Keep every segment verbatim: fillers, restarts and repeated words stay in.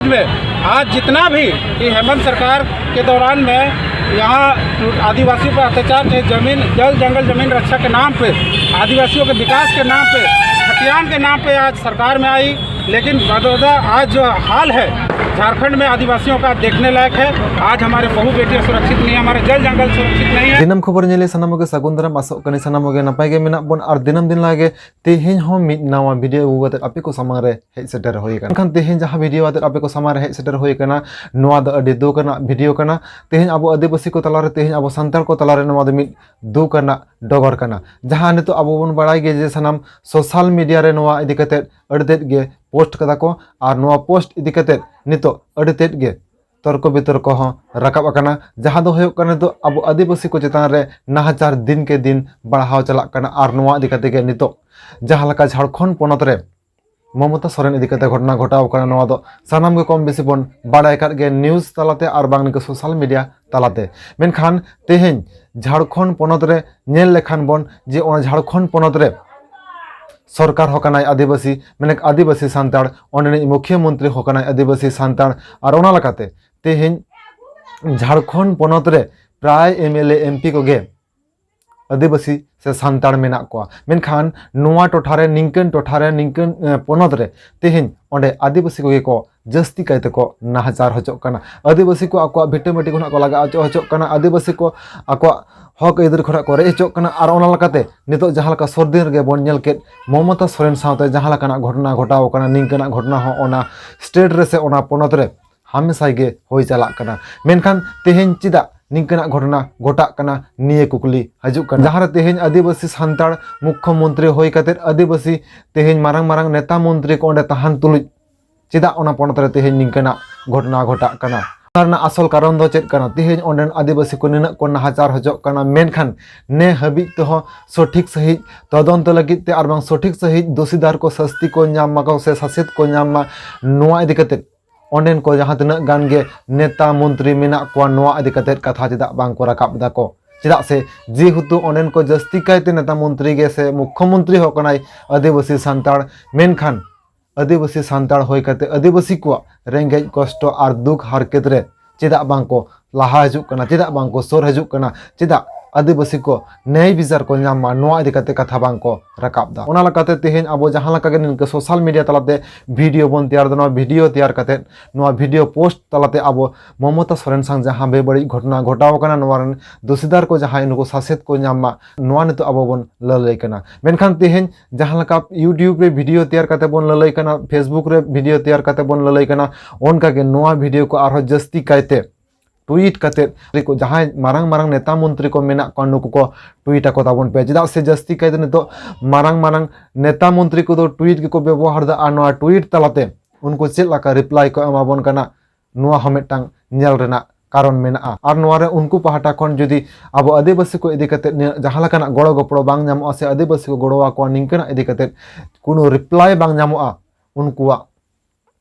में आज जितना भी कि हेमंत सरकार के दौरान में यहाँ आदिवासियों पर अत्याचार थे, जमीन, जल जंगल जमीन रक्षा के नाम पे, आदिवासियों के विकास के नाम पे, खतियान के नाम पे आज सरकार में आई, लेकिन बदौदा आज जो हाल है झारखंड में आदिवासियों का, देखने लायक है। आज हमारे बहू बेटियां सुरक्षित नहीं है, हमारे जल जंगल सुरक्षित नहीं है। ᱫᱤᱱᱟᱹᱢ ᱠᱷᱚᱵᱚᱨ ᱧᱮᱞ ᱥᱟᱱᱟᱢ ᱠᱚᱜᱮ ᱥᱟᱹᱜᱩᱱ ᱫᱟᱨᱟᱢ, ᱟᱥᱚᱜ ᱠᱟᱹᱱᱟᱹᱧ ᱥᱟᱱᱟᱢ ᱠᱚᱜᱮ ᱱᱟᱯᱟᱭ ᱜᱮ ᱢᱮᱱᱟᱜ ᱵᱚᱱ ᱟᱨ ᱫᱤᱱᱟᱹᱢ ᱫᱤᱱ ᱞᱮᱠᱟ ᱜᱮ ᱛᱮᱦᱮᱧ ᱦᱚᱸ ᱢᱤᱫ ᱱᱟᱣᱟ ᱵᱷᱤᱰᱤᱭᱳ ᱟᱹᱜᱩ ᱠᱟᱛᱮ ᱟᱯᱮ ᱠᱚ ᱥᱟᱢᱟᱝ ᱨᱮ ᱦᱮᱡ ᱥᱮᱴᱮᱨ ᱦᱩᱭ ᱟᱠᱟᱱᱟ᱾ ᱢᱮᱱᱠᱷᱟᱱ ᱛᱮᱦᱮᱧ ᱡᱟᱦᱟᱸ ᱵᱷᱤᱰᱤᱭᱳ ᱟᱛᱮ ᱟᱯᱮ ᱠᱚ ᱥᱟᱢᱟᱝ ᱨᱮ ᱦᱮᱡ ᱥᱮᱴᱮᱨ ᱦᱩᱭ ᱟᱠᱟᱱᱟ, ᱱᱚᱣᱟ ᱫᱚ ᱟᱹᱰᱤ ᱫᱩᱠ ᱟᱱᱟᱜ ᱵᱷᱤᱰᱤᱭᱳ ᱠᱟᱱᱟ᱾ ᱛᱮᱦᱮᱧ ᱟᱵᱚ ᱟᱹᱫᱤᱵᱟᱹᱥᱤ ᱠᱚ ᱛᱟᱞᱟᱨᱮ, ᱛᱮᱦᱮᱧ ᱟᱵᱚ ᱥᱟᱱᱛᱟᱲ ᱠᱚ ᱛᱟᱞᱟᱨᱮ ᱱᱚᱣᱟ ᱫᱚ ᱢᱤᱫ ᱫᱩᱠ ᱟᱱᱟᱜ ᱰᱚᱜᱚᱨ ᱠᱟᱱᱟ᱾ ᱡᱟᱦᱟᱸ ᱱᱤᱛᱚᱜ ᱟᱵᱚ ᱵᱚᱱ ᱵᱟᱲᱟᱭ ᱜᱮᱭᱟ ᱡᱮ ᱥᱟᱱᱟᱢ ᱥᱳᱥᱟᱞ ᱢᱤᱰᱤᱭᱟ ᱨᱮ ᱱᱚᱣᱟ ᱤᱫᱤ ᱠᱟᱛᱮ ᱟᱹᱰᱤ ᱛᱮᱫ ᱜᱮ ᱯᱳᱥᱴ ᱠᱟᱫᱟ ᱠᱚ, ᱟᱨ ᱱᱚᱣᱟ ᱯᱳᱥᱴ ᱤᱫᱤ ᱠᱟᱛᱮ ᱱᱤᱛᱚᱜ ᱟᱹᱰᱤ ᱛᱮᱫ ᱜᱮ ᱛᱚᱨᱠᱚ ᱵᱤᱛᱚᱨᱠᱚ ᱦᱚᱸ ᱨᱟᱠᱟᱵ ᱟᱠᱟᱱᱟ᱾ ᱡᱟᱦᱟᱸ ᱫᱚ ᱦᱩᱭᱩᱜ ᱠᱟᱱᱟ ᱱᱤᱛᱚᱜ ᱟᱵᱚ ᱟᱹᱫᱤᱵᱟᱹᱥᱤ ᱠᱚ ᱪᱮᱛᱟᱱ ᱨᱮ ᱱᱟᱦᱟᱪᱟᱨ ᱫᱤᱱ ᱠᱮ ᱫᱤᱱ ᱵᱟᱲᱦᱟᱣ ᱪᱟᱞᱟᱜ ᱠᱟᱱᱟ᱾ ᱟᱨ ᱱᱚᱣᱟ ᱤᱫᱤ ᱠᱟᱛᱮ ᱜᱮ ᱱᱤᱛᱚᱜ ᱡᱟᱦᱟᱸ ᱞᱮᱠᱟ ᱡᱷᱟᱲᱠᱷᱚᱸᱰ ᱯᱚᱱᱚᱛ ᱨᱮ ᱢᱚᱢᱚᱛᱟ ᱥᱚᱨᱮᱱ ᱤᱫᱤ ᱠᱟᱛᱮ ᱜᱷᱚᱴᱚᱱᱟ ᱜᱷᱚᱴᱟᱣ ᱠᱟᱱᱟ, ᱱᱚᱣᱟ ᱫᱚ ᱥᱟᱱᱟᱢ ᱜᱮ ᱠᱚᱢ ᱵᱮᱥᱤ ᱵᱚᱱ ᱵᱟᱲᱟᱭ ᱟᱠᱟᱫ ᱜᱮ ᱱᱤᱭᱩᱡᱽ ᱛᱟᱞᱟᱛᱮ ᱟᱨ ᱵᱟᱝ ᱱᱤᱝᱠᱟᱹ ᱥᱳᱥᱟᱞ ᱢᱤᱰᱤᱭᱟ ᱛᱟᱞᱟᱛᱮ᱾ ᱢᱮᱱᱠᱷᱟᱱ ᱛᱮᱦᱮᱧ ᱡᱷᱟᱲᱠᱷᱚᱸᱰ ᱯᱚᱱᱚᱛ ᱨᱮ ᱧᱮᱞ ᱞᱮᱠᱷᱟᱱ ᱵᱚᱱ ᱡᱮ ᱚᱱᱟ ᱡᱷᱟᱲᱠᱷᱚᱸᱰ ᱯᱚᱱᱚᱛ ᱨᱮ ᱥᱚᱨᱠᱟᱨ ᱦᱚᱸ ᱠᱟᱱᱟᱭ ᱟᱹᱫᱤᱵᱟᱹᱥᱤ, ᱢᱟᱱᱮ ᱟᱹᱫᱤᱵᱟᱹᱥᱤ ᱥᱟᱱᱛᱟᱲ, ᱚᱸᱰᱮᱱᱤᱡ ᱢᱩᱠᱷᱭᱟᱹ ᱢᱚᱱᱛᱨᱤ ᱦᱚᱸ ᱠᱟᱱᱟᱭ ᱟᱹᱫᱤᱵᱟᱹᱥᱤ ᱥᱟᱱᱛᱟᱲ᱾ ᱟᱨ ᱚᱱᱟ ᱞᱮᱠᱟᱛᱮ ᱛᱮᱦᱮᱧ ᱡᱷᱟᱲᱠᱷᱚᱸᱰ ᱯᱚᱱᱚᱛ ᱨᱮ ᱯᱨᱟᱭ M L A M P ᱠᱚᱜᱮ ᱟᱹᱫᱤᱵᱟᱹᱥᱤ ᱥᱮ ᱥᱟᱱᱛᱟᱲ ᱢᱮᱱᱟᱜ ᱠᱚᱣᱟ᱾ ᱢᱮᱱᱠᱷᱟᱱ ᱱᱚᱣᱟ ᱴᱚᱴᱷᱟ ᱨᱮ ᱱᱤᱝᱠᱟᱹᱱ ᱴᱚᱴᱷᱟ ᱨᱮ ᱱᱤᱝᱠᱟᱹᱱ, ᱮ, ᱯᱚᱱᱚᱛ ᱨᱮ ᱛᱮᱦᱮᱧ ᱚᱸᱰᱮ ᱟᱹᱫᱤᱵᱟᱹᱥᱤ ᱠᱚᱜᱮ ᱠᱚ ᱡᱟᱹᱥᱛᱤ ᱠᱟᱭ ᱛᱮᱠᱚ ᱱᱟᱦᱟᱪᱟᱨ ᱦᱚᱪᱚᱜ ᱠᱟᱱᱟ᱾ ᱟᱹᱫᱤᱵᱟᱹᱥᱤ ᱠᱚ ᱟᱠᱚᱣᱟᱜ ᱵᱷᱤᱴᱟᱹ ᱢᱟᱹᱴᱤ ᱠᱷᱚᱱᱟᱜ ᱠᱚ ᱞᱟᱜᱟ ᱚᱪᱚᱜ ᱦᱚᱪᱚᱜ ᱠᱟᱱᱟ᱾ ᱟᱹᱫᱤᱵᱟᱹᱥᱤ ᱠᱚ ᱟᱠᱚᱣᱟᱜ ᱦᱚᱠ ᱟᱹᱭᱫᱟᱹᱨ ᱠᱷᱚᱱᱟᱜ ᱠᱚ ᱨᱮᱡ ᱦᱚᱪᱚᱜ ᱠᱟᱱᱟ᱾ ᱟᱨ ᱚᱱᱟ ᱞᱮᱠᱟᱛᱮ ᱱᱤᱛᱚᱜ ᱡᱟᱦᱟᱸ ᱞᱮᱠᱟ ᱥᱚᱨᱫᱤᱱ ᱨᱮᱜᱮ ᱵᱚᱱ ᱧᱮᱞ ᱠᱮᱫ ᱢᱚᱢᱚᱛᱟ ᱥᱚᱨᱮᱱ ᱥᱟᱶᱛᱮ ᱡᱟᱦᱟᱸ ᱞᱮᱠᱟᱱᱟᱜ ᱜᱷᱚᱴᱚᱱᱟ ᱜᱷᱚᱴᱟᱣ ᱠᱟᱱᱟ, ᱱᱤᱝᱠᱟᱹᱱᱟᱜ ᱜᱷᱚᱴᱚᱱᱟ ᱦᱚᱸ ᱚᱱᱟ ᱥᱴᱮᱴ ᱨᱮ ᱥᱮ ᱚᱱᱟ ᱯᱚᱱᱚᱛ ᱨᱮ ᱦᱟᱢᱮᱥᱟ ᱜᱮ ᱦᱩᱭ ᱪᱟᱞᱟᱜ ᱠᱟᱱᱟ᱾ ᱢᱮᱱᱠᱷᱟᱱ ᱛᱮᱦᱮᱧ ᱪᱮᱫᱟᱜ ᱱᱤᱝᱠᱟᱹᱱᱟᱜ ᱜᱷᱚᱴᱚᱱᱟ ᱜᱷᱚᱴᱟᱜ ᱠᱟᱱᱟ, ᱱᱤᱭᱟᱹ ᱠᱩᱠᱞᱤ ᱦᱤᱡᱩᱜ ᱠᱟᱱᱟ᱾ ᱡᱟᱦᱟᱸ ᱨᱮ ᱛᱮᱦᱮᱧ ᱟᱹᱫᱤᱵᱟᱹᱥᱤ ᱥᱟᱱᱛᱟᱲ ᱢᱩᱠᱠᱷᱚ ᱢᱚᱱᱛᱨᱤ ᱦᱩᱭ ᱠᱟᱛᱮ ᱟᱹᱫᱤᱵᱟᱹᱥᱤ ᱛᱮᱦᱮᱧ ᱢᱟᱨᱟᱝ ᱢᱟᱨᱟᱝ ᱱᱮᱛᱟ ᱢᱚᱱᱛᱨᱤ ᱠᱚ ᱚᱸᱰᱮ ᱛᱟᱦᱮᱱ ᱛᱩᱞᱩᱡ ᱪᱮᱫᱟᱜ ᱚᱱᱟ ᱯᱚᱱᱚᱛ ᱨᱮ ᱛᱮᱦᱮᱧ ᱱᱤᱝᱠᱟᱹᱱᱟᱜ ᱜᱷᱚᱴᱚᱱᱟ ᱜᱷᱚᱴᱟᱜ ᱠᱟᱱᱟ? ᱚᱱᱟ ᱨᱮᱱᱟᱜ ᱟᱥᱚᱞ ᱠᱟᱨᱚᱱ ᱫᱚ ᱪᱮᱫ ᱠᱟᱱᱟ? ᱛᱮᱦᱮᱧ ᱚᱸᱰᱮᱱ ᱟᱹᱫᱤᱵᱟᱹᱥᱤ ᱠᱚ ᱱᱤᱱᱟᱹᱜ ᱠᱚ ᱱᱟᱦᱟᱪᱟᱨ ᱦᱚᱪᱚᱜ ᱠᱟᱱᱟ, ᱢᱮᱱᱠᱷᱟᱱ ᱱᱮ ᱦᱟᱹᱵᱤᱡ ᱛᱮᱦᱚᱸ ᱥᱚᱴᱷᱤᱠ ᱥᱟᱺᱦᱤᱡ ᱛᱚᱫᱚᱱᱛᱚ ᱞᱟᱹᱜᱤᱫ ᱛᱮ ᱟᱨ ᱵᱟᱝ ᱥᱚᱴᱷᱤᱠ ᱥᱟᱺᱦᱤᱡ ᱫᱳᱥᱤᱫᱟᱨ ᱠᱚ ᱥᱟᱹᱥᱛᱤ ᱠᱚ ᱧᱟᱢ ᱢᱟᱠᱚ ᱥᱮ ᱥᱟᱥᱮᱛ ᱠᱚ ᱧᱟᱢ ᱢᱟ, ᱱᱚᱣᱟ ᱤᱫᱤ ᱠᱟᱛᱮ ᱚᱸᱰᱮᱱ ᱠᱚ ᱡᱟᱦᱟᱸ ᱛᱤᱱᱟᱹᱜ ᱜᱟᱱ ᱜᱮ ᱱᱮᱛᱟ ᱢᱚᱱᱛᱨᱤ ᱢᱮᱱᱟᱜ ᱠᱚᱣᱟ, ᱱᱚᱣᱟ ᱤᱫᱤ ᱠᱟᱛᱮ ᱠᱟᱛᱷᱟ ᱪᱮᱫᱟᱜ ᱵᱟᱝ ᱠᱚ ᱨᱟᱠᱟᱵ ᱫᱟᱠᱚ? ᱪᱮᱫᱟᱜ ᱥᱮ ᱡᱮᱦᱮᱛᱩ ᱚᱸᱰᱮᱱ ᱠᱚ ᱡᱟᱹᱥᱛᱤ ᱠᱟᱭᱛᱮ ᱱᱮᱛᱟ ᱢᱚᱱᱛᱨᱤ ᱜᱮ ᱥᱮ ᱢᱩᱠᱠᱷᱚ ᱢᱚᱱᱛᱨᱤ ᱦᱚᱸ ᱠᱟᱱᱟᱭ ᱟᱹᱫᱤᱵᱟᱹᱥᱤ ᱥᱟᱱᱛᱟᱲ, ᱢᱮᱱᱠᱷᱟᱱ ᱟᱹᱫᱤᱵᱟᱹᱥᱤ ᱥᱟᱱᱛᱟᱲ ᱦᱩᱭ ᱠᱟᱛᱮ ᱟᱹᱫᱤᱵᱟᱹᱥᱤ ᱠᱚᱣᱟᱜ ᱨᱮᱸᱜᱮᱡ ᱠᱚᱥᱴᱚ ᱟᱨ ᱫᱩᱠ ᱦᱟᱨᱠᱮᱛ ᱨᱮ ᱪᱮᱫᱟᱜ ᱵᱟᱝ ᱠᱚ ᱞᱟᱦᱟ ᱦᱤᱡᱩᱜ ᱠᱟᱱᱟ, ᱪᱮᱫᱟᱜ ᱵᱟᱝ ᱠᱚ ᱥᱩᱨ ᱦᱤᱡᱩᱜ ᱠᱟᱱᱟ, ᱪᱮᱫᱟᱜ ᱟᱹᱫᱤᱵᱟᱹᱥᱤ ᱠᱚ ᱱᱮᱭ ᱵᱤᱪᱟᱨ ᱠᱚ ᱧᱟᱢ ᱢᱟ, ᱱᱚᱣᱟ ᱤᱫᱤ ᱠᱟᱛᱮ ᱠᱟᱛᱷᱟ ᱵᱟᱝ ᱠᱚ ᱨᱟᱠᱟᱵ ᱫᱟ᱾ ᱚᱱᱟ ᱞᱮᱠᱟᱛᱮ ᱛᱮᱦᱮᱧ ᱟᱵᱚ ᱡᱟᱦᱟᱸ ᱞᱮᱠᱟ ᱜᱮ ᱱᱤᱝᱠᱟᱹ social media ᱛᱟᱞᱟᱛᱮ video ᱵᱚᱱ ᱛᱮᱭᱟᱨ ᱫᱟ, ᱱᱚᱣᱟ video ᱛᱮᱭᱟᱨ ᱠᱟᱛᱮ, ᱱᱚᱣᱟ video post ᱛᱟᱞᱟᱛᱮ ᱟᱵᱚ ᱢᱚᱢᱚᱛᱟ ᱥᱚᱨᱮᱱ ᱥᱟᱝ ᱡᱟᱦᱟᱸ ᱵᱮᱵᱟᱹᱲᱤᱡ ᱜᱷᱚᱴᱚᱱᱟ ᱜᱷᱚᱴᱟᱣ ᱟᱠᱟᱱᱟ, ᱱᱚᱣᱟ ᱨᱮᱱ ᱫᱳᱥᱤᱫᱟᱨ ᱠᱚ ᱡᱟᱦᱟᱸᱭ ᱱᱩᱠᱩ ᱥᱟᱥᱮᱛ ᱠᱚ ᱧᱟᱢ ᱢᱟ, ᱱᱚᱣᱟ ᱱᱤᱛᱚᱜ ᱟᱵᱚ ᱵᱚᱱ ᱞᱟᱹᱞᱟᱹᱭ ᱠᱟᱱᱟ᱾ ᱢᱮᱱᱠᱷᱟᱱ ᱛᱮᱦᱮᱧ ᱡᱟᱦᱟᱸ ᱞᱮᱠᱟ YouTube ᱨᱮ video ᱛᱮᱭᱟᱨ ᱠᱟᱛᱮ ᱵᱚᱱ ᱞᱟᱹᱞᱟᱹᱭ ᱠᱟᱱᱟ, Facebook ᱨᱮ video ᱛᱮᱭᱟᱨ ᱠᱟᱛᱮ ᱵᱚᱱ ᱞᱟᱹᱞᱟᱹᱭ ᱠᱟᱱᱟ, ᱚᱱᱠᱟᱜᱮ ᱱᱚᱣᱟ video ᱠᱚ ᱟᱨᱦᱚᱸ ᱡᱟᱹᱥᱛᱤ ᱠᱟᱭᱛᱮ tweet ᱠᱟᱛᱮ ᱡᱟᱦᱟᱸᱭ ᱢᱟᱨᱟᱝ ᱢᱟᱨᱟᱝ ᱱᱮᱛᱟ ᱢᱚᱱᱛᱨᱤ ᱠᱚ ᱢᱮᱱᱟᱜ ᱠᱚᱣᱟ, ᱱᱩᱠᱩ ᱠᱚ tweet ᱟᱠᱚ ᱛᱟᱵᱚᱱ ᱯᱮ᱾ ᱪᱮᱫᱟᱜ ᱥᱮ ᱡᱟᱹᱥᱛᱤ ᱠᱟᱭᱛᱮ ᱱᱤᱛᱚᱜ ᱢᱟᱨᱟᱝ ᱢᱟᱨᱟᱝ ᱱᱮᱛᱟ ᱢᱚᱱᱛᱨᱤ ᱠᱚᱫᱚ tweet ᱜᱮᱠᱚ ᱵᱮᱵᱚᱦᱟᱨ ᱫᱟ, ᱟᱨ ᱱᱚᱣᱟ tweet ᱛᱟᱞᱟᱛᱮ ᱩᱱᱠᱩ ᱪᱮᱫ ᱞᱮᱠᱟ reply ᱠᱚ ᱮᱢᱟ ᱵᱚᱱ ᱠᱟᱱᱟ, ᱱᱚᱣᱟ ᱦᱚᱸ ᱢᱤᱫᱴᱟᱝ ᱧᱮᱞ ᱨᱮᱱᱟᱜ ᱠᱟᱨᱚᱱ ᱢᱮᱱᱟᱜᱼᱟ᱾ ᱟᱨ ᱱᱚᱣᱟ ᱨᱮ ᱩᱱᱠᱩ ᱯᱟᱦᱴᱟ ᱠᱷᱚᱱ ᱡᱩᱫᱤ ᱟᱵᱚ ᱟᱹᱫᱤᱵᱟᱹᱥᱤ ᱠᱚ ᱤᱫᱤ ᱠᱟᱛᱮ ᱱᱤᱭᱟᱹ ᱡᱟᱦᱟᱸ ᱞᱮᱠᱟᱱᱟᱜ ᱜᱚᱲᱚ ᱜᱚᱯᱚᱲᱚ ᱵᱟᱝ ᱧᱟᱢᱚᱜᱼᱟ ᱥᱮ ᱟᱹᱫᱤᱵᱟᱹᱥᱤ ᱠᱚ ᱜᱚᱲᱚ ᱟᱠᱚᱣᱟ, ᱱᱤᱝᱠᱟᱹᱱᱟᱜ ᱤᱫᱤ ᱠᱟᱛᱮ ᱠᱳᱱᱳ reply ᱵᱟᱝ ᱧᱟᱢᱚᱜᱼᱟ, ᱩᱱᱠᱩᱣᱟᱜ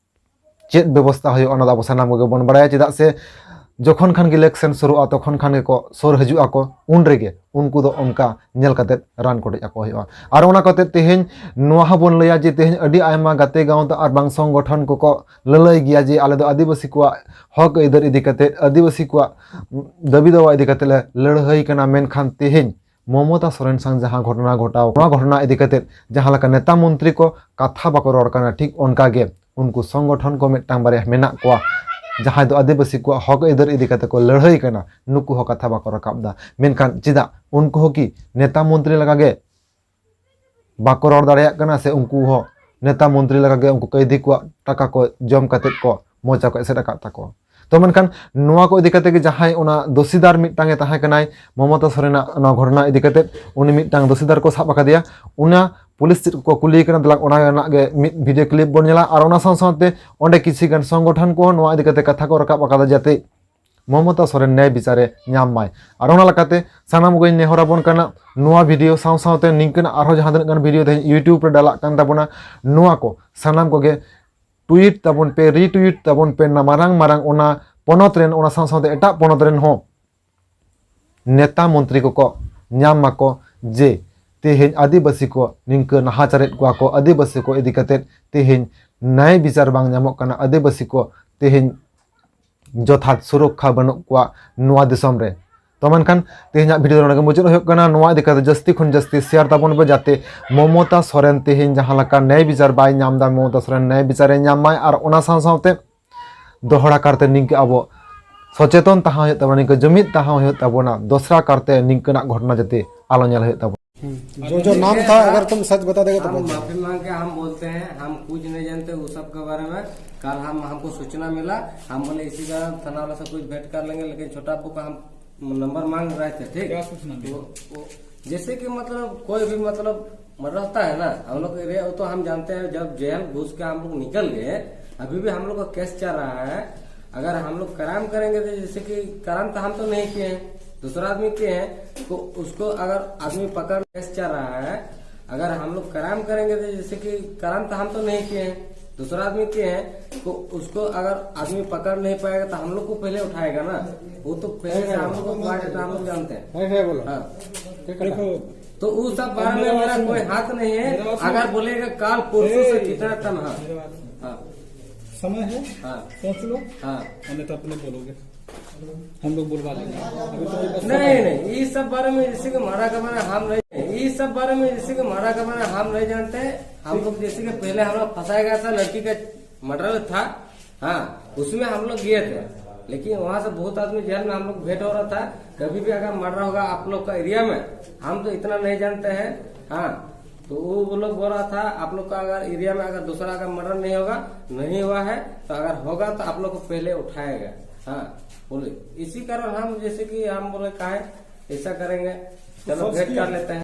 ᱪᱮᱫ ᱵᱮᱵᱚᱥᱛᱷᱟ ᱦᱩᱭᱩᱜᱼᱟ, ᱚᱱᱟ ᱫᱚ ᱟᱵᱚ ᱥᱟᱱᱟᱢ ᱠᱚᱜᱮ ᱵᱚᱱ ᱵᱟᱲᱟᱭᱟ᱾ ᱪᱮᱫᱟᱜ ᱥᱮ ᱡᱚᱠᱷᱚᱱ ᱠᱷᱟᱱ ᱜᱮ election ᱥᱩᱨᱩᱜᱼᱟ, ᱛᱚᱠᱷᱚᱱ ᱠᱷᱟᱱ ᱜᱮᱠᱚ ᱥᱩᱨ ᱦᱤᱡᱩᱜ ᱟᱠᱚ, ᱩᱱ ᱨᱮᱜᱮ ᱩᱱᱠᱩ ᱫᱚ ᱚᱱᱠᱟ ᱧᱮᱞ ᱠᱟᱛᱮ ᱨᱟᱱ ᱠᱚᱴᱮᱡ ᱟᱠᱚ ᱦᱩᱭᱩᱜᱼᱟ᱾ ᱟᱨ ᱚᱱᱟ ᱠᱟᱛᱮ ᱛᱮᱦᱮᱧ ᱱᱚᱣᱟ ᱦᱚᱸᱵᱚᱱ ᱞᱟᱹᱭᱟ ᱡᱮ ᱛᱮᱦᱮᱧ ᱟᱹᱰᱤ ᱟᱭᱢᱟ ᱜᱟᱛᱮ ᱜᱟᱶᱛᱟ ᱟᱨ ᱵᱟᱝ ᱥᱚᱝᱜᱚᱴᱷᱚᱱ ᱠᱚᱠᱚ ᱞᱟᱹᱞᱟᱹᱭ ᱜᱮᱭᱟ ᱡᱮ ᱟᱞᱮ ᱫᱚ ᱟᱹᱫᱤᱵᱟᱹᱥᱤ ᱠᱚᱣᱟᱜ ᱦᱚᱠ ᱟᱹᱭᱫᱟᱹᱨ ᱤᱫᱤ ᱠᱟᱛᱮ, ᱟᱹᱫᱤᱵᱟᱹᱥᱤ ᱠᱚᱣᱟᱜ ᱫᱟᱹᱵᱤ ᱫᱟᱣᱟ ᱤᱫᱤ ᱠᱟᱛᱮ ᱞᱮ ᱞᱟᱹᱲᱦᱟᱹᱭ ᱠᱟᱱᱟ᱾ ᱢᱮᱱᱠᱷᱟᱱ ᱛᱮᱦᱮᱧ ᱢᱚᱢᱚᱛᱟ ᱥᱚᱨᱮᱱ ᱥᱟᱝ ᱡᱟᱦᱟᱸ ᱜᱷᱚᱴᱚᱱᱟ ᱜᱷᱚᱴᱟᱣ, ᱱᱚᱣᱟ ᱜᱷᱚᱴᱚᱱᱟ ᱤᱫᱤ ᱠᱟᱛᱮ ᱡᱟᱦᱟᱸ ᱞᱮᱠᱟ ᱱᱮᱛᱟ ᱢᱚᱱᱛᱨᱤ ᱠᱚ ᱠᱟᱛᱷᱟ ᱵᱟᱠᱚ ᱨᱚᱲ ᱠᱟᱱᱟ, ᱴᱷᱤᱠ ᱚᱱᱠᱟ ᱜᱮ ᱩᱱᱠᱩ ᱥᱚᱝᱜᱚᱴᱷᱚᱱ ᱠᱚ ᱢᱤᱫᱴᱟᱝ ᱵᱟᱨᱭᱟ ᱢᱮᱱᱟᱜ ᱠᱚᱣᱟ, ᱡᱟᱦᱟᱸᱭ ᱫᱚ ᱟᱹᱫᱤᱵᱟᱹᱥᱤ ᱠᱚᱣᱟᱜ ᱦᱚᱠ ᱟᱹᱭᱫᱟᱹᱨ ᱤᱫᱤ ᱠᱟᱛᱮ ᱠᱚ ᱞᱟᱹᱲᱦᱟᱹᱭ ᱠᱟᱱᱟ, ᱱᱩᱠᱩ ᱦᱚᱸ ᱠᱟᱛᱷᱟ ᱵᱟᱠᱚ ᱨᱟᱠᱟᱵ ᱫᱟ᱾ ᱢᱮᱱᱠᱷᱟᱱ ᱪᱮᱫᱟᱜ ᱩᱱᱠᱩ ᱦᱚᱸ ᱠᱤ ᱱᱮᱛᱟ ᱢᱚᱱᱛᱨᱤ ᱞᱮᱠᱟ ᱜᱮ ᱵᱟᱠᱚ ᱨᱚᱲ ᱫᱟᱲᱮᱭᱟᱜ ᱠᱟᱱᱟ? ᱥᱮ ᱩᱱᱠᱩ ᱦᱚᱸ ᱱᱮᱛᱟ ᱢᱚᱱᱛᱨᱤ ᱞᱮᱠᱟ ᱜᱮ ᱩᱱᱠᱩ ᱠᱟᱹᱭᱫᱤ ᱠᱚᱣᱟᱜ ᱴᱟᱠᱟ ᱠᱚ ᱡᱚᱢ ᱠᱟᱛᱮ ᱠᱚ ᱢᱚᱪᱟ ᱠᱚ ᱮᱥᱮᱫ ᱟᱠᱟᱫ ᱛᱟᱠᱚᱣᱟ? ᱛᱚ ᱢᱮᱱᱠᱷᱟᱱ ᱱᱚᱣᱟ ᱠᱚ ᱤᱫᱤ ᱠᱟᱛᱮ ᱜᱮ ᱡᱟᱦᱟᱸᱭ ᱚᱱᱟ ᱫᱳᱥᱤᱫᱟᱨ ᱢᱤᱫᱴᱟᱝ ᱮ ᱛᱟᱦᱮᱸ ᱠᱟᱱᱟᱭ ᱢᱚᱢᱚᱛᱟ ᱥᱚᱨᱮᱱᱟᱜ ᱱᱚᱣᱟ ᱜᱷᱚᱴᱚᱱᱟ ᱤᱫᱤ ᱠᱟᱛᱮ, ᱩᱱᱤ ᱢᱤᱫᱴᱟᱝ ᱫᱳᱥᱤᱫᱟᱨ ᱠᱚ ᱥᱟᱵ ᱟᱠᱟᱫᱮᱭᱟ᱾ ᱚᱱᱟ ᱯᱩᱞᱤᱥ ᱪᱮᱫ ᱠᱚ ᱠᱩᱞᱤᱭᱮ ᱠᱟᱱᱟ, ᱫᱮᱞᱟ ᱚᱱᱟ ᱨᱮᱱᱟᱜ ᱜᱮ ᱢᱤᱫ video clip ᱵᱚᱱ ᱧᱮᱞᱟ᱾ ᱟᱨ ᱚᱱᱟ ᱥᱟᱶ ᱥᱟᱶᱛᱮ ᱚᱸᱰᱮ ᱠᱤᱪᱷᱤ ᱜᱟᱱ ᱥᱚᱝᱜᱚᱴᱷᱚᱱ ᱠᱚᱦᱚᱸ ᱱᱚᱣᱟ ᱤᱫᱤ ᱠᱟᱛᱮ ᱠᱟᱛᱷᱟ ᱠᱚ ᱨᱟᱠᱟᱵ ᱟᱠᱟᱫᱟ, ᱡᱟᱛᱮ ᱢᱚᱢᱚᱛᱟ ᱥᱚᱨᱮᱱ ᱱᱮᱭ ᱵᱤᱪᱟᱨᱮ ᱧᱟᱢ ᱢᱟᱭ᱾ ᱟᱨ ᱚᱱᱟ ᱞᱮᱠᱟᱛᱮ ᱥᱟᱱᱟᱢ ᱠᱚᱜᱮᱧ ᱱᱮᱦᱚᱨ ᱟᱵᱚᱱ ᱠᱟᱱᱟ, ᱱᱚᱣᱟ video ᱥᱟᱶ ᱥᱟᱶᱛᱮ ᱱᱤᱝᱠᱟᱹᱱᱟᱜ ᱟᱨᱦᱚᱸ ᱡᱟᱦᱟᱸ ᱛᱤᱱᱟᱹᱜ ᱜᱟᱱ video ᱛᱮᱦᱮᱧ YouTube ᱨᱮ ᱰᱟᱞᱟᱜ ᱠᱟᱱ ᱛᱟᱵᱚᱱᱟ, ᱱᱚᱣᱟ ᱠᱚ ᱥᱟᱱᱟᱢ ᱠᱚᱜᱮ tweet ᱛᱟᱵᱚᱱ ᱯᱮ, retweet ᱛᱟᱵᱚᱱ ᱯᱮ, ᱚᱱᱟ ᱢᱟᱨᱟᱝ ᱢᱟᱨᱟᱝ ᱚᱱᱟ ᱯᱚᱱᱚᱛ ᱨᱮᱱ, ᱚᱱᱟ ᱥᱟᱶ ᱥᱟᱶᱛᱮ ᱮᱴᱟᱜ ᱯᱚᱱᱚᱛ ᱨᱮᱱ ᱦᱚᱸ ᱱᱮᱛᱟ ᱢᱚᱱᱛᱨᱤ ᱠᱚᱠᱚ ᱧᱟᱢ ᱢᱟᱠᱚ, ᱡᱮ ᱛᱮᱦᱮᱧ ᱟᱹᱫᱤᱵᱟᱹᱥᱤ ᱠᱚ ᱱᱤᱝᱠᱟᱹ ᱱᱟᱦᱟᱪᱟᱨᱮᱫ ᱠᱚᱣᱟ ᱠᱚ, ᱟᱹᱫᱤᱵᱟᱹᱥᱤ ᱠᱚ ᱤᱫᱤ ᱠᱟᱛᱮᱫ ᱛᱮᱦᱮᱧ ᱱᱟᱭ ᱵᱤᱪᱟᱨ ᱵᱟᱝ ᱧᱟᱢᱚᱜ ᱠᱟᱱᱟ, ᱟᱹᱫᱤᱵᱟᱹᱥᱤ ᱠᱚ ᱛᱮᱦᱮᱧ ᱡᱚᱛᱷᱟᱛ ᱥᱩᱨᱚᱠᱠᱷᱟ ᱵᱟᱹᱱᱩᱜ ᱠᱚᱣᱟ ᱱᱚᱣᱟ ᱫᱤᱥᱚᱢ ᱨᱮ᱾ ᱛᱚ ᱢᱮᱱᱠᱷᱟᱱ ᱛᱮᱦᱮᱧᱟᱜ ᱵᱷᱤᱰᱤᱭᱳ ᱫᱚ ᱱᱚᱰᱮ ᱜᱮ ᱢᱩᱪᱟᱹᱫ ᱦᱩᱭᱩᱜ ᱠᱟᱱᱟ᱾ ᱱᱚᱣᱟ ᱤᱫᱤ ᱠᱟᱛᱮ ᱡᱟᱹᱥᱛᱤ ᱠᱷᱚᱱ ᱡᱟᱹᱥᱛᱤ ᱥᱮᱭᱟᱨ ᱛᱟᱵᱚᱱ ᱯᱮ, ᱡᱟᱛᱮ ᱢᱚᱢᱚᱛᱟ ᱥᱚᱨᱮᱱ ᱛᱮᱦᱮᱧ ᱡᱟᱦᱟᱸ ᱞᱮᱠᱟ ᱱᱟᱭ ᱵᱤᱪᱟᱨ ᱵᱟᱭ ᱧᱟᱢ ᱮᱫᱟ, ᱢᱚᱢᱚᱛᱟ ᱥᱚᱨᱮᱱ ᱱᱟᱭ ᱵᱤᱪᱟᱨᱮ ᱧᱟᱢ ᱢᱟᱭ, ᱟᱨ ᱚᱱᱟ ᱥᱟᱶ ᱥᱟᱶᱛᱮ ᱫᱚᱦᱲᱟ ᱠᱟᱨᱛᱮ ᱱᱤᱝᱠᱟᱹ ᱟᱵᱚ ᱥᱚᱪᱮᱛᱚᱱ ᱛᱟᱦᱮᱸ ᱦᱩᱭᱩᱜ ᱛᱟᱵᱚᱱᱟ, ᱱᱤᱝᱠᱟᱹ ᱡᱩᱢᱤᱫ ᱛᱟᱦᱮᱸ ᱦᱩᱭᱩᱜ ᱛᱟᱵᱚᱱᱟ, ᱫᱚᱥᱨᱟ ᱠᱟᱨᱛᱮ ᱱᱤᱝᱠᱟᱹᱱᱟᱜ ᱜᱷᱚᱴᱚᱱᱟ ᱡᱟᱛᱮ ᱟᱞᱚ ᱧᱮᱞ ᱦᱩᱭᱩᱜ ᱛᱟᱵᱚᱱᱟ᱾ जो जो नाम था, अगर तुम सच बता देगा तो हम बहुत माफी मांग के हम बोलते हैं, हम कुछ नहीं जानते उस सब के बारे में। कल हम, हमको सूचना मिला, हम बोले इसी का थाना वाला से कुछ भेंट कर लेंगे, लेकिन छोटा अब्बू का हम नंबर मांग रहे थे, ठीक? क्या सूचना मिला? वो, वो, जैसे कि मतलब कोई भी मतलब मर रहता है ना, हम लोग एरिया, वो तो हम जानते हैं, जब जेल घुस के हम लोग निकल गए, अभी भी हम लोग का केस चल रहा है। अगर हम लोग क्राइम करेंगे तो जैसे कि क्राइम तो हम तो नहीं किए हैं, दूसरा आदमी किए हैं, तो उसको अगर आदमी पकड़ केस चल रहा है, अगर हम लोग क्राइम करेंगे तो जैसे कि क्राइम तो हम तो नहीं किए हैं, दूसरा आदमी किए हैं, तो उसको अगर आदमी पकड़ नहीं पाएगा तो हम लोग को पहले उठाएगा ना, वो तो पहले से हम लोग को उठा देता, हम लोग जानते हैं। है, है, बोलो। हाँ। ठीक है। देखो, तो उस सब बारे में मेरा कोई हाथ नहीं है। अगर बोलेगा काल परसों से कितना टन, हाँ। हाँ। समय है, हाँ। सोच लो। हाँ। अन्यथा अपने बोलोगे, हम लोग बुलवा लेंगे। अभी तो नहीं, नहीं, ये सब बारे में जैसे कि मारा का बारे हम नहीं, ये सब बारे में जैसे कि मारा का बारे हम नहीं जानते। हम लोग जैसे कि पहले हम लोग फंसाया गया था, लड़की का मर्डर था, हाँ, उसमें हम लोग गए थे, लेकिन वहाँ से बहुत आदमी जेल में हम लोग भेंट हो रहा था। कभी भी अगर मर्डर होगा आप लोग का एरिया में, हम तो इतना नहीं जानते हैं। हाँ, तो वो, वो लोग बोल रहा था, आप लोग का अगर एरिया में अगर दूसरा अगर मर्डर नहीं होगा, नहीं हुआ है, तो अगर होगा तो आप लोग को पहले उठाएगा। हाँ, बोले, इसी कारण हम जैसे कि हम बोले, कहा है, ऐसा करेंगे, चलो भेंट कर लेते हैं।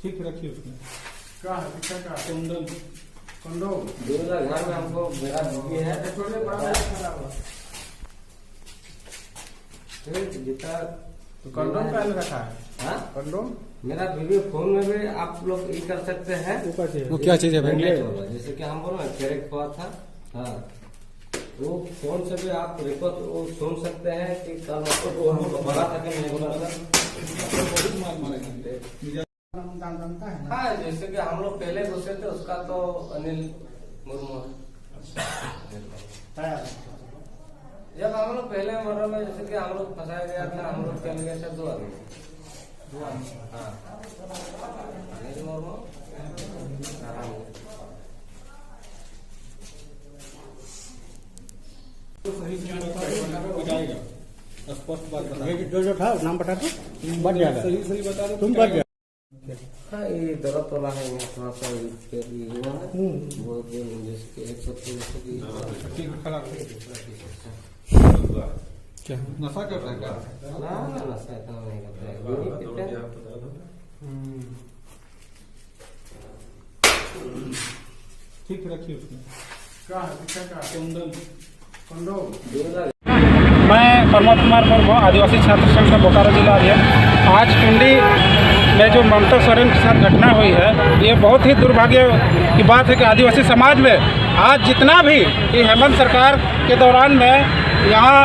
ठीक, रखिए उसमें। क्या है, किसका क्या है? कंडोम। कंडोम? दो हजार घर में हमको मेरा बीवी है। थोड़े बड़ा वाला खराब है। फिर जितना तो कंडोम का रखा है? हाँ? कंडोम? मेरा बीवी फोन में भी आप लोग ये कर सकते हैं। वो क्या चीज़ है? वो क्या चीज़ है भाई? Magnet वाला, जैसे कि हम बोलो ना, करेक्ट हुआ था। हाँ, वो फोन से भी आप रिक्वेस्ट वो सुन सकते हैं कि कल आपको वो हमको बोला था कि नहीं बोला था। बहुत मार मारेगा। हाँ, जैसे कि हम लोग पहले घुसे थे, उसका तो अनिल मुर्मू है। जब हम लोग पहले मर्डर में, जैसे कि हम लोग फंसाया गया था, हम लोग चल गए थे दो आदमी। हाँ। अनिल मुर्मू, हाँ। स्पष्ट बात बता। ये जो जो था नाम बता दो, बच जाएगा। सही सही बता दो। तुम बच जाओ। हाँ, ये दर्द वाला है, यहाँ थोड़ा सा ये हुआ है। बहुत दिन, जैसे कि एक सप्ताह जैसे कि ठीक, खराब है। क्या? नशा कर रहा है क्या? ना, ना, नशा इतना नहीं करता है। बीड़ी पीता है। हम्म। ठीक, रखिए उसमें। क्या है? पीछे क्या है? कंडोम। मैं प्रमोद कुमार मुर्मू, आदिवासी छात्र संघ का बोकारो जिला अध्यक्ष। आज टुंडी में जो ममता सोरेन के साथ घटना हुई है, ये बहुत ही दुर्भाग्य की बात है कि आदिवासी समाज में आज जितना भी, कि हेमंत सरकार के दौरान में यहाँ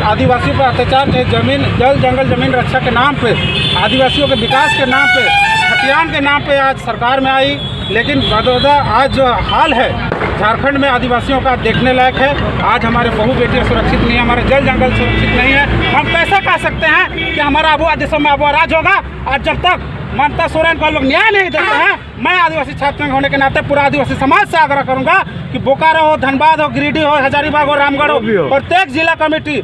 आदिवासियों पर अत्याचार, चाहे जमीन, जल जंगल जमीन रक्षा के नाम पे, आदिवासियों के विकास के नाम पे, खतियान के नाम पे आज सरकार में आई, लेकिन बदौदा आज जो हाल है झारखंड में आदिवासियों का, देखने लायक है। आज हमारे बहू बेटियां सुरक्षित नहीं है, हमारे जल जंगल सुरक्षित नहीं है। हम कैसे कह सकते हैं कि हमारा आदिवासियों में अब राज होगा? आज जब तक ममता सोरेन को हम लोग न्याय नहीं देते हैं, मैं आदिवासी छात्र संघ होने के नाते पूरा आदिवासी समाज से आग्रह करूंगा कि बोकारो हो, धनबाद हो, गिरिडीह हो, हजारीबाग हो, रामगढ़ हो, प्रत्येक जिला कमेटी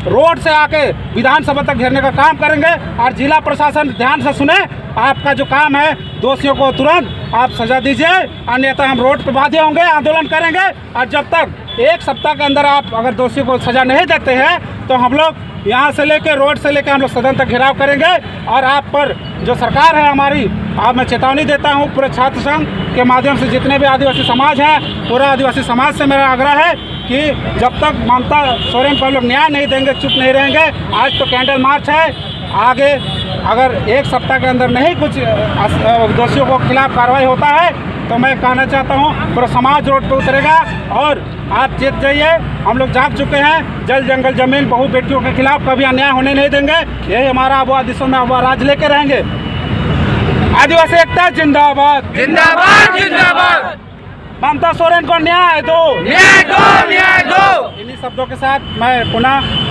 रोड से आके विधानसभा तक घेरने का काम करेंगे। और जिला प्रशासन, ध्यान से सुने, आपका जो काम है, दोषियों को तुरंत आप सजा दीजिए, अन्यथा हम रोड पर बाध्य होंगे, आंदोलन करेंगे। और जब तक एक सप्ताह के अंदर आप अगर दोषियों को सजा नहीं देते हैं, तो हम लोग यहाँ से लेके, रोड से लेके हम लोग सदन तक घेराव करेंगे। और आप पर जो सरकार है हमारी, आप, मैं चेतावनी देता हूँ पूरे छात्र संघ के माध्यम से, जितने भी आदिवासी समाज हैं, पूरा आदिवासी समाज से मेरा आग्रह है कि जब तक ममता सोरेन को हम लोग न्याय नहीं देंगे, चुप नहीं रहेंगे। आज तो कैंडल मार्च है, आगे अगर एक सप्ताह के अंदर नहीं कुछ अस-, दोषियों को खिलाफ कार्रवाई होता है, तो मैं कहना चाहता हूँ, पूरा समाज रोड पर उतरेगा। और आप चेत जाइए, हम लोग जाग चुके हैं। जल जंगल जमीन, बहू बेटियों के खिलाफ कभी अन्याय होने नहीं देंगे। यही हमारा आदिवासियों में अब राज लेके रहेंगे। आदिवासी एकता जिंदाबाद। जिंदाबाद, जिंदाबाद। ममता सोरेन को न्याय दो। न्याय दो, न्याय दो। इन्हीं शब्दों के साथ मैं पुनः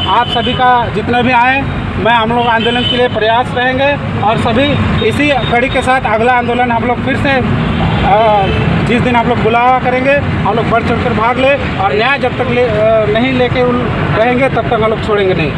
आप सभी का, जितने भी आए, मैं, हम लोग आंदोलन के लिए प्रयास रहेंगे और सभी इसी कड़ी के साथ अगला आंदोलन हम लोग फिर से, अ, जिस दिन हम लोग बुलावा करेंगे, हम लोग बढ़ चढ़ कर भाग ले और न्याय जब तक ले, अ, नहीं लेके उन-, रहेंगे, तब तक हम लोग छोड़ेंगे नहीं।